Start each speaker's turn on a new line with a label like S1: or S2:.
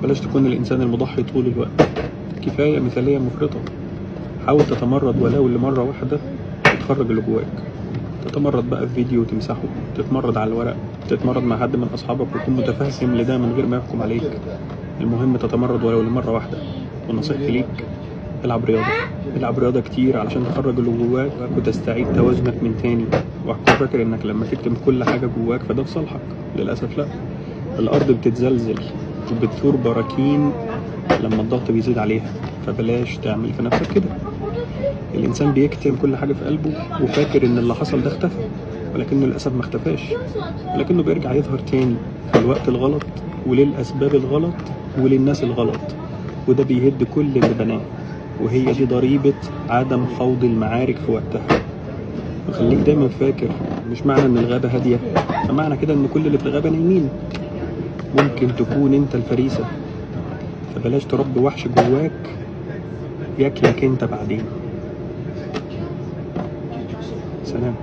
S1: بلاش تكون الإنسان المضحي طول الوقت، كفاية مثالية مفرطة. حاول تتمرد ولو لمرة واحدة وتخرج اللي جواك. تتمرد بقى في فيديو وتمسحه، تتمرد على الورق، تتمرد مع حد من أصحابك ويكون متفهم لده من غير ما يحكم عليك. المهم تتمرد ولو لمرة واحدة. ونصيحتي ليك، العب رياضة، العب رياضة كتير علشان تخرج اللي جواك وتستعيد توازنك من تاني. وهتكون فاكر انك لما تكتم كل حاجة جواك فده في صالحك، للأسف لا. الأرض بتتزلزل وبتثور براكين لما الضغط بيزيد عليها، فبلاش تعمل في نفسك كده. الإنسان بيكتم كل حاجة في قلبه وفاكر إن اللي حصل ده اختفى، ولكنه للأسف ما اختفاش، ولكنه بيرجع يظهر تاني في الوقت الغلط وللأسباب الغلط وللناس الغلط، وده بيهد كل اللي بناه. وهي دي ضريبة عدم خوض المعارك في وقتها. وخليك دايما فاكر، مش معنى إن الغابة هادية فمعنى كده إن كل اللي في الغابة نايمين. ممكن تكون أنت الفريسة، فبلاش تربي وحش جواك ياكلك أنت بعدين. سلام.